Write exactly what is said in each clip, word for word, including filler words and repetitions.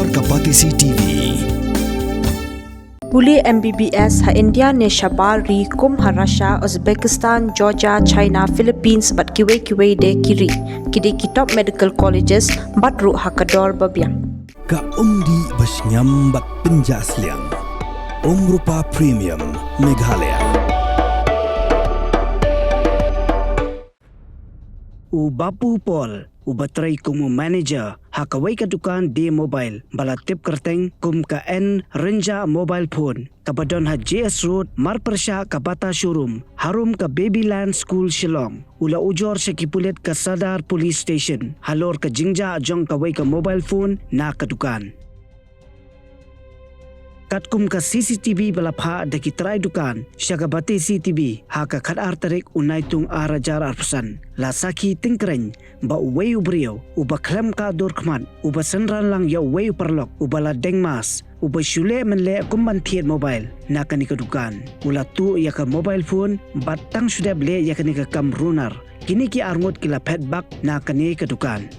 Ka Batesi T V. Pule M B B S ha India ne shabar ri kum ha Russia, Uzbekistan, Georgia, China, Philippines bad kiwei kiwei de ki ri. Ki dei ki top medical colleges bad ruh ha ka dor ba biang. Ka umdih ba shngiam bad pynjah sliang. Umrupa Premium Meghalaya. U Bapu Paul, uba trei kum u manager ha kawei ka dukan de mobile ba la tip kyrteng kum ka N Rynjah Mobile Phone, kaba don ha J S Road, marpyrshah ka Bata Showroom, harum ka Babyland School Shillong, u la ujor sha ki pulit ka Sadar Police Station halor ka jingjah jong kawei ka mobile phone na ka dukan. Katkum ka C C T V ba la phah da ki trai dukan sha ka Batesi T V ha ka khatar tarik u Naitung ar hajar arphew san, la sakhi tyngkrein ba uwei u briew uba khlem ka dur khmat, uba synran lang ïa uwei u paralok uba la deng mask, uba shu leh mynleh kum ban thied mobile na kane ka dukan, u la tuh ïa ka mobile phone bad tang shu dep leh ïa kane ka kam runar. Kine ki arngut ki la phet bak na kane ka dukan.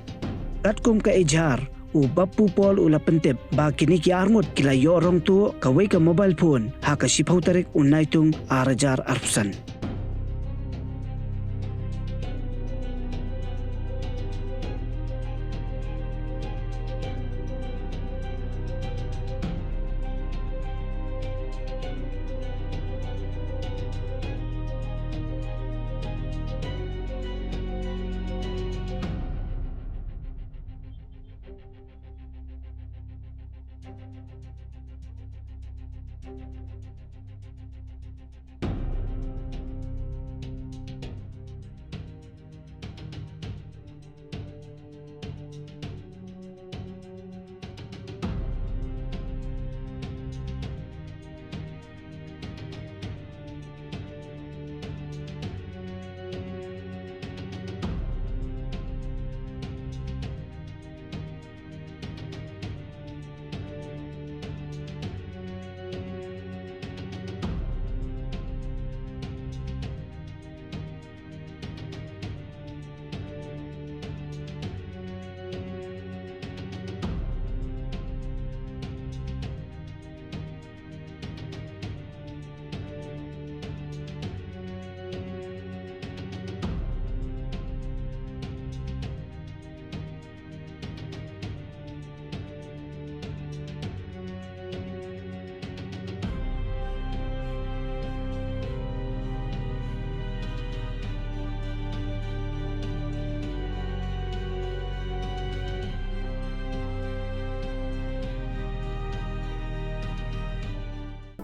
Katkum ka ejhar, u Bapu Paul u la pyntip ba kine ki arngut ki la ïoh rong tuh kawei ka mobile phone ha ka shiphew tarik u Naitung ar hajar arphew san.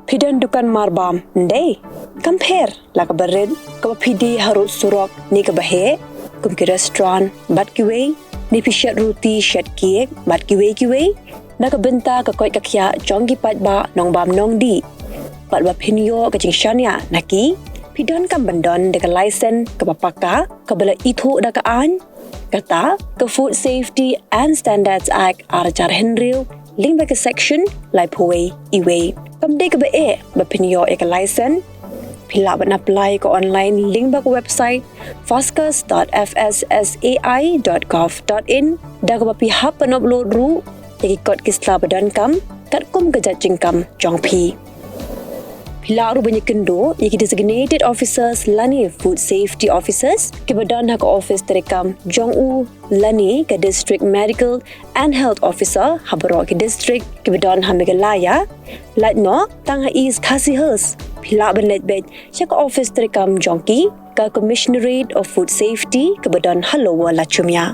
Phi don dukan marbam, ym dei? Kam pher la kaba rit, kaba phi die harud surok ne kaba heh, kum ki restaurant bad kiwei, ne phi shet ruti, shet cake bad kiwei kiwei, na ka bynta ka koit ka khiah jong ki paidbah nongbam nongdih. Bad ba phin ïoh ka jingshaniah na ki, phi donkam ban don da ka license kaba paka, kaba la ithuh da ka aiñ, kata ka Food Safety and Standards Act ar hajar hynriew, lyngba ka section laiphew wei E wei. Kam dei kaba eh ba phin ïoh ïa ka license. Phi lah ban apply ka online lyngba ka website foscus dot F S S A I dot gov dot in, da kaba phi hap ban upload ruh ïa ki kot ki sla ba donkam katkum ka jait jingkam jong phi. Phi lah ruh ban ïakynduh ïa ki designated officers lane food safety officers kiba don ha ka office treikam jong u lane ka District Medical and Health Officer ha baroh ki district kiba don ha Meghalaya. Lait noh tang ha East Khasi Hills, phi lah ban leit beit sha ka office treikam jong ki, ka Commissionerate of Food Safety kaba don ha Lower Lachumia.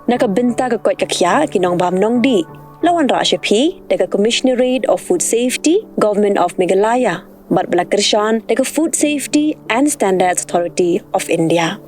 Na ka bynta ka koit ka khiah ki nongbam nongdih, la wanrah sha phi da ka Commissionerate of Food Safety, Government of Meghalaya, bad ba la kyrshan da ka Food Safety and Standards Authority of India.